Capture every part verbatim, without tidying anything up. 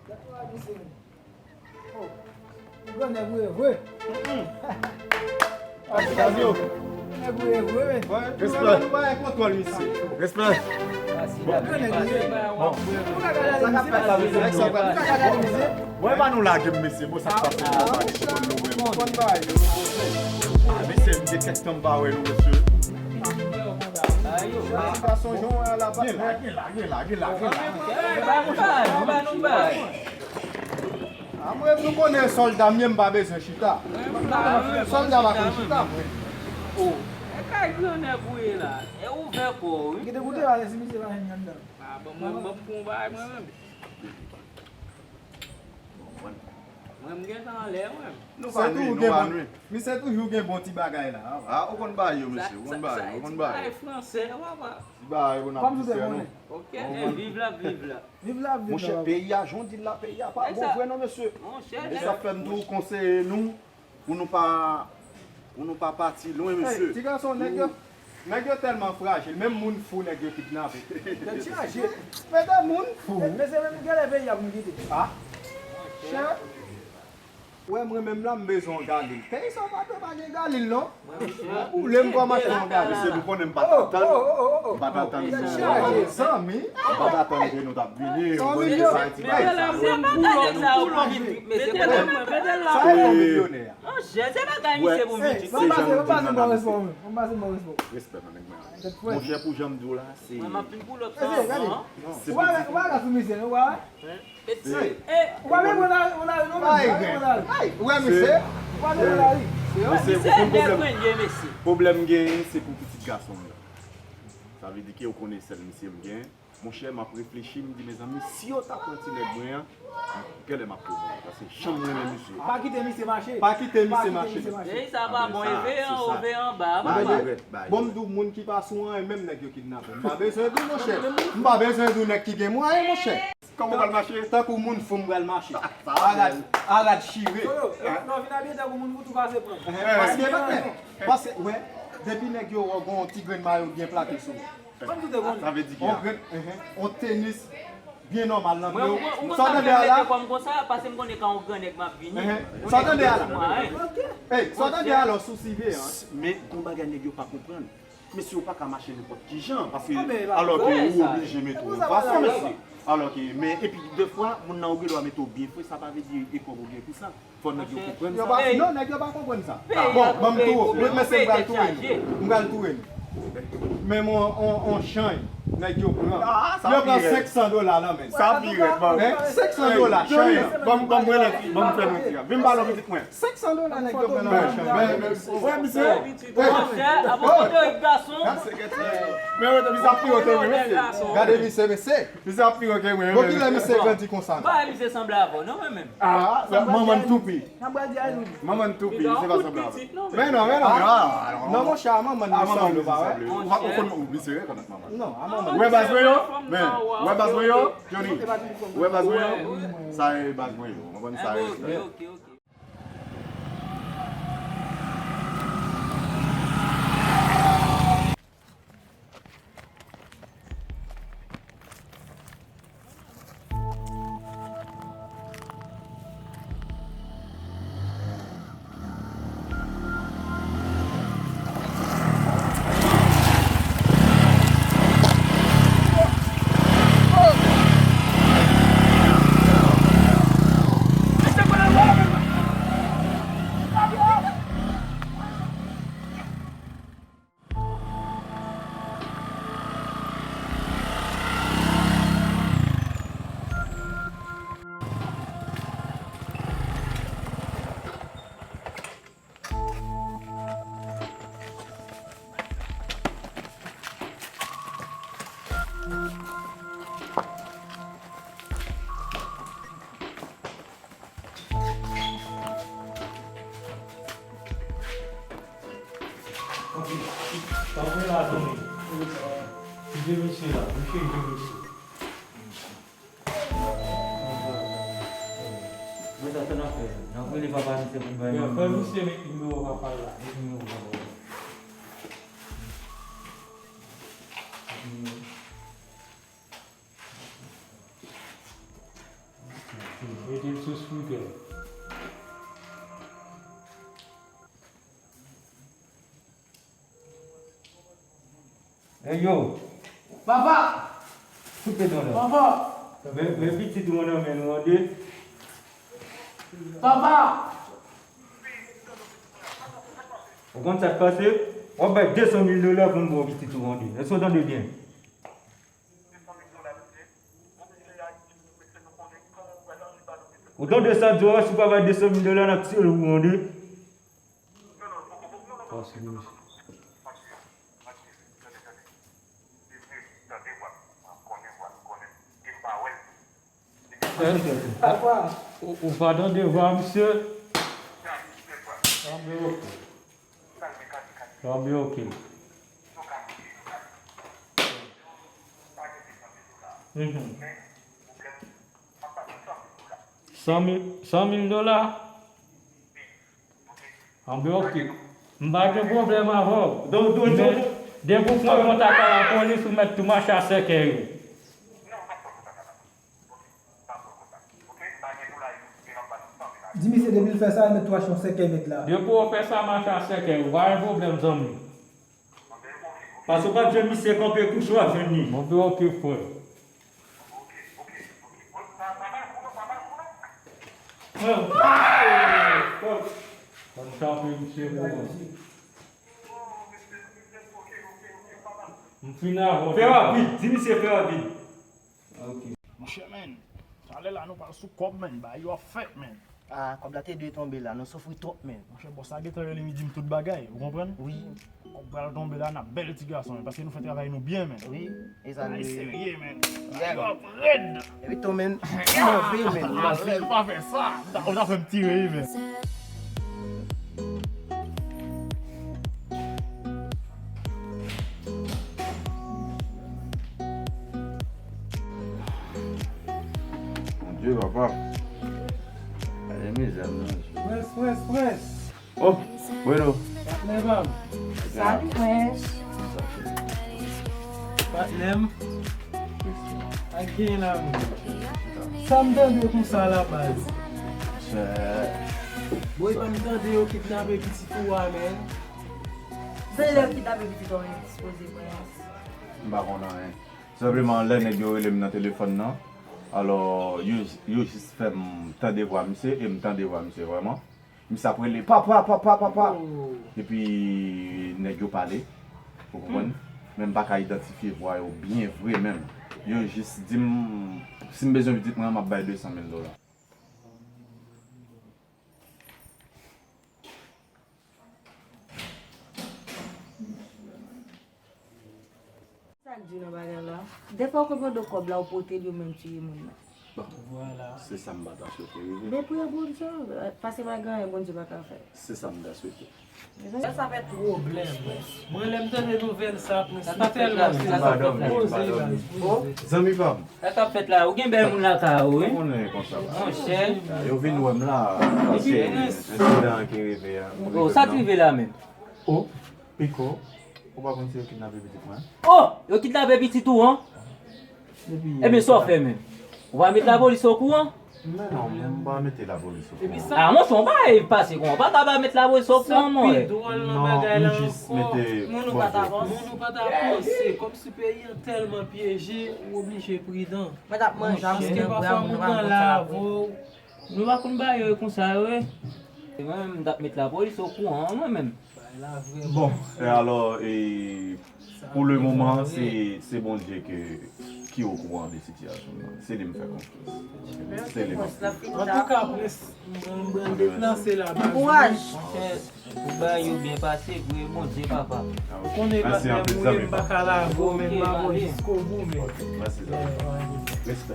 Gade misye. Oh, ou grannèg ou ye vre. Nèg ou ye vre. Respè. Respè. Ou grannèg ou ye. Bon. Ou ka gade misye. Ou ka gade misye. Bon, e pa nou lage m, mesye. Bon, sa k pase la, sa ki konn nou menm. Ah, mesye, m te kèk tan m pa wè nou, mesye. Ti gason, jan w wè a la, patnè. Gen la, gen la, gen la, gen la. A mwen, nou konnen sòlda m ye, m pa bezwen chita. Sòlda pa konn chita, mwen. E kay grannèg ou ye la. E ouvè kò w, wi. Gete koute, ale si misye pa jwenn anndan. A, bon, mwen, mwen, m pran yon bagay, mwen menm. Mwen, m gentan anlè, mwen. Nou pa nwi, nou pa nwi. Misye toujou gen bon ti bagay la. A, ou konn bay yo, mesye, ou konn bay yo, ou konn bay yo. Ti bagay fransè, papa. Ti bagay pou n ap di sè nou. Ok, viv la, viv la. Viv la, viv la. Monchè, peyi a, jan w di l la, peyi a pa bon vre non, mesye. E sa fè m tou konseye nou pou nou pa, pou nou pa pati lwen, mesye. Ti gason, nèg yo, nèg yo tèlman frajil, menm moun fou nèg yo kidnape. Tèt chaje. Mete moun fou. Mesye, menm genlè peyi a pou m kite. A. Chè. Wè, mwen menm la, m bezwen yon galil. Peyi sa pa dwe pa gen galil, non. Ou lè m kòmanse yon galil. Mesye, nou konnen m pa t ap tann. M pa t ap tann. Zanmi. M pa t ap tann ke nou t ap vini. Zanmi, yo. Sa e yon milyonè a. Monchè, se bagay misye pou m di. Respè nan nèg mwen. Monchè, pou jan m di w la, se. Mwen, m ap vin pull up sa avan. Ou pa ka sou misye, non, ou pa wè? Ou pa vle pran lari, ou pa vle pran lari. Ou wè misye? Ou pa vle pran lari. Misye, ou konn pwoblèm, pwoblèm m genyen, se pou pitit gason m nan. Sa vle di ke ou konnen sèl misye m gen. Monchè, m ap reflechi, m di, mezanmi, si yo ta pran ti nèg mwen an, genlè m ap tou mouri. Paske jan m renmen misye. Pa kite misye mache. Pa kite misye mache. Peyi sa pa bon, e veye anwo, veye anba, papa. Bon, m di w, moun ki pa sou anyen, menm nèg yo kidnape. M pa bezwen di w, monchè. M pa bezwen di w nèg ki gen mwayen, monchè. Kòman w pral mache? Tankou moun fou m pral mache. Arad, arad chire. Yo, yo, lè w vin abiye tankou moun fou, tou pase pran. Paske, paske, wè, depi nèg yo wè w gen yon ti grenn mayo byen plake sou ou. Sa vle di ki on grenn, on tenis byen nòmal nan pye w. Sa w tande a la? Sa w tande a la? Ey, sa w tande a la, w sou siveyans. Men gon bagay nèg yo pa konprann. Mesye, ou pa ka mache nenpòt ki jan, paske alò ke ou oblije mete w yon fason, mesye. Alò ke, men, epi defwa, moun nan ou gen dwa mete w byen fre, sa pa vle di e kòb ou gen pou sa. Fò nèg yo konprann sa. Yo pa, non, nèg yo pa konprann sa. Bon, ban m tou, mesye, m pral touye nou. M pral touye nou. Men on, on, on chanj, nèg yo pran. Yo pran senk san dola nan men. Sa pi rèd, man. Senk san dola, chanj. Ban m, ban m, ban m fè nou ti. Vin ba lò pitit mwen. Senk san dola nèg yo pran nan machann. Wè, misye. Monchè, ap yon foto ek gason. Men wè, misye ap pi wè ke mwen, mesye. Gade misye, mesye. Misye ap pi wè ke mwen. Bon, kilè misye grandi konsa? Ba misye sanble avè w, non, mwen menm. Ah, manman n toupi. Manman n toupi, misye pa sanble avè w. Men non, men non. Non, monchè, manman n sanble, pa wè? Ou pa konn, ou misye rekonèt manman n. Non, a manman n. Wè baz mwen yo? Men, wè baz mwen yo? Johnny, ou wè baz mwen yo? Sa e baz mwen yo. Ou konprann sa e respè. Tanpri la, Tony. Kite misye la, misye, kite misye. Mwen ta fè n ap fè. N ap rele papa misye pou n bay. Yo, fè misye met nimewo papa l la. Met nimewo papa l la. Met nimewo. Sou speaker. Hey yo! Papa! Koupe don la. Papa! Men, men pitit ou nan men nou an de. Papa! Ou konn sa k pase? W ap bay de san mil dola pou m ba w pitit ou an de. Èske w tande byen? Ou tande sa m di w a, si w pa bay de san mil dola, n ap tire w an de. Ou, ou pa tande vwa misye? Sa vle oke. Sa vle oke. Mhm. San mil, san mil dola? Anben, oke. M pa gen pwoblèm avè w. Donk, donk, men, depi w pran kontak a lapolis, ou mèt tou mache a sèkèy ou. Di misye depi l fè sa, l mèt tou mache yon sèkèy nèg la. Depi w fè sa, mache a sèkèy ou. Pa gen pwoblèm, zanmi. Paske w p ap jwenn misye kanpe kouche, w ap jwenn li. Anben, oke, frè. Konn tape misye pou mwen. M fin avè w. Fè rapid, di misye fè rapid. Ok. Monchè, men, talè la nou pral sou kòb, men, bagay yo ap fèt, men. Ah, kòb la te dwe tonbe la, nou soufri twòp, men. Monchè, bòs la gentan rele m, li di m tout bagay, ou konprann? Wi. Kòb pral tonbe la, n ap bèl ti gason, men, paske nou fè travay nou byen, men. Wi, e sa nou ye. Serye, men. Yo ap rèd. Epi tou, men, move, men, move. Pa fè sa. Ou ta fè m tire, men. Bondye, papa. Gade mizè m nan. Frè, frè, frè. Oh, Bruno. Patnè pa m. Salut, frè. Patnè m. Ak gen la, men. Sa m tande konsa la, baz. Boy, pa m tande yo kidnape pitit ou a, men. Se lè yo kidnape pitit ou a, men, dispoze pran. M pa konn anyen. Senpleman, lè nèg yo rele m nan telefòn nan, alò, yo, yo jis fè m tande vwa misye, e m tande vwa misye vrèman. Misye ap rele, "Papa, papa, papa." Oh. Epi, nèg yo pale, ou konprann? Hmm. Men m pa ka idantifye vwa yo byen vre menm. Yo jis di m, si m bezwen pitit mwen an, m ap bay de san mil dola. Sa k di nan bagay la? Dèfwa ou konn pandan kòb la ou pote l, yo menm tiye moun nan. Bon, vwala. Se sa m pa ta swete rive. Men priye Bondye, paske pa gen anyen Bondye pa ka fè. Se sa m ta swete. Sa fè pwoblèm. Mwen, lè m tande nouvèl sa, mwen tèlman poze, poze. Zanmi pa m. Sa k ap fèt la? Ou gen bèl moun lakay ou, wi. Ou konnen konsa. Monchè. Yo vin wè m la, paske ensidan an ki rive a. Oh, sa k rive la menm? Oh, Piko, ou pa konn si yo kidnape pitit mwen? Oh, yo kidnape pitit ou an? Ebyen, sa w fè menm? Ou pa met lapolis okouran? Men non, m pa mete lapolis okouran. Ah, monchè, w pa pase kon, w pa ka pa met lapolis okouran, monchè. Sa k pi dwòl nan bagay la ankò, moun ou pa ta panse, kòmsi peyi an tèlman pyeje, ou oblije pridan. Mwen t ap manje a moun nan bwè a, moun pa konn sa l ap fè. Nou pa konn bagay yo konsa yo, wi. Mwen menm, m t ap met lapolis okouran, mwen menm. Bon, e alò, e, pou le moman, se, se Bondye ke, ki okouran de sitiyasyon nan. Se li m fè konfyans. Se li m ap priye. Antouka, Prens, m, m, m deplase la, baz. Kouraj. Monchè, tout bagay yo byen pase, priye Bondye, papa. Ou konnen patnè m, wi, m pa ka lage w, men m ap ba w jiskobou, men. Mèsi, zanmi. Respè.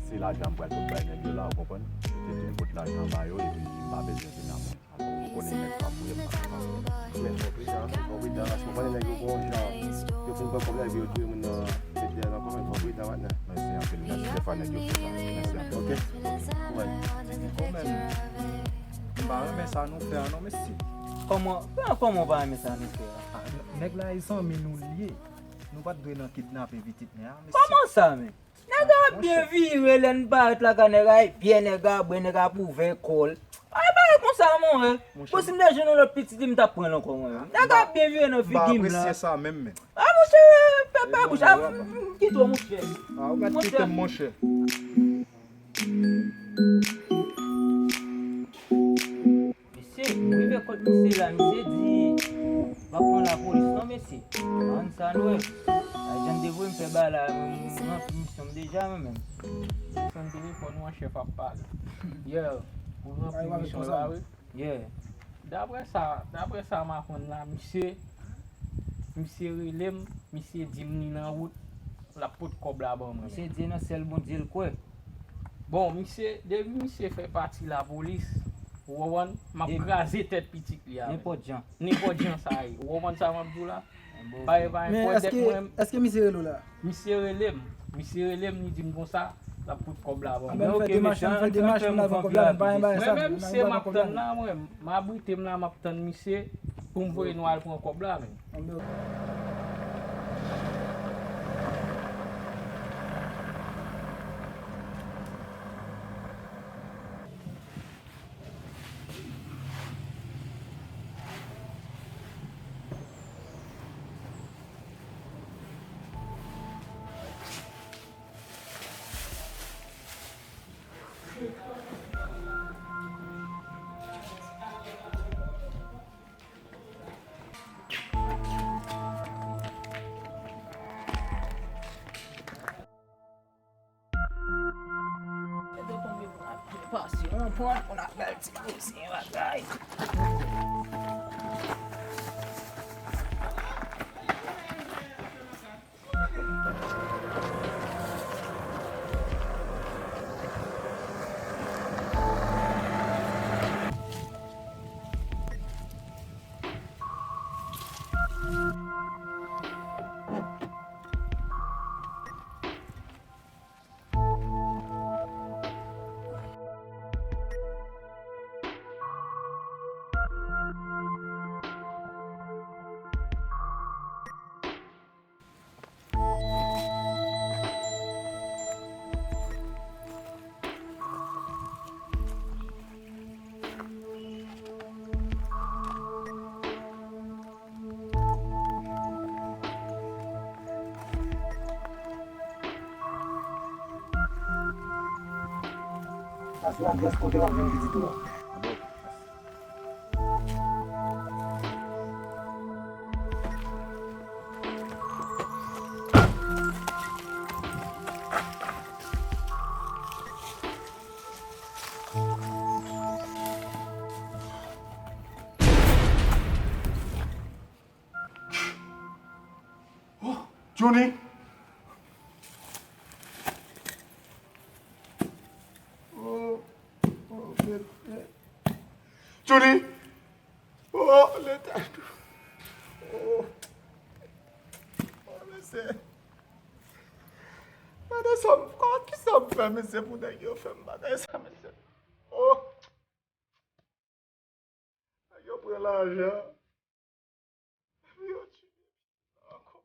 Se lajan m pral tout bay nèg yo la, ou konprann? Yo te di m pot lajan ba yo, epi m pa bezwen vin a mwen. Ou konnen nèg pa pou yo pa. Men fò pridan, fò pridan, paske ou konnen nèg yo gon jan, yo fin pran kòb la, epi yo touye moun nan, met dèyè nan kòb, men fò pridan patnè. Mèsi anpil, mèsi. Dèfwa nèg yo fè sa. Mèsi anpil. Ok. Kouraj. Ou menm, m pa renmen sa nou fè a non, mesye. Kòman, kòman w pa renmen sa nou fè a? Ah, nèg la e zanmi nou l ye. Nou pa t dwe nan kidnape pitit mè a, mesye. Kòman sa, men? Nèg ap byen vire lè n parèt lakay nèg a, byen nèg a bwè, nèg ap ouvè kò l. Ay, bagay konsa, mwen. Bon, si m te jwenn yon lòt pitit, m t ap pran l ankò, mwen. Nèg ap byen vire nan figi m la. M apresye sa menm, men. A, monchè, fè pa bouch. A, m kite w, monchè. A, ou mèt kite m, monchè. Mesye, m rive kot misye la, misye di, "W ap pran lapolis non, mesye." Ann sa nou wè. Sa jan m te voye m fè bagay la, mwen, mwen anfin misyon m deja, mwen menm. Sonn telefòn ou an, chèf ap pale. Yeah, ou ranpli misyon la, wi. Yeah. Daprè sa, daprè sa m aprann la, misye, misye rele m, misye di m li nan wout, l ap pot kòb la ban mwen. Misye di nan sèl Bondye l kwè. Bon, misye, depi misye fè pati lapolis, ou konprann, m ap kraze tèt pitit li avè l. Nenpòt jan. Nenpòt jan sa ye. Ou konprann sa m ap di w la? Bay, bay, men èske, èske misye rele w la? Misye rele m. Misye rele m, li di m konsa, l ap pot kòb la ban mwen. Anben, nou fè demach, nou fè demach pou n al pran kòb la, nou pa gen bagay sa. Mwen menm, misye m ap tann la, mwen. M abrite m la, m ap tann misye pou m voye nou al pran kòb la, men. Anben, Gade konbyen moun ap vin pase yon pòt, moun ap bèl ti poze bagay. Sa se adrès kote w ap jwenn pitit ou an. Oh, Johnny! Oh, oh, Johnny! Oh, leta. Oh. Oh, mesye. Gade sa m, kisa m fè, mesye, pou nèg yo fè m bagay sa, mesye. Oh. Nèg yo pran lajan. Epi yo tiye pitit la ankò.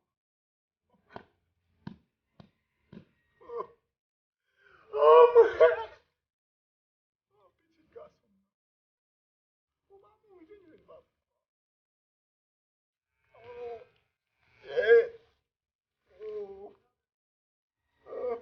Oh. Oh, mwen. Oh, pitit gason m nan. Ou pa mouri, vin jwenn papa. Oh. Yeah. Oh. Oh.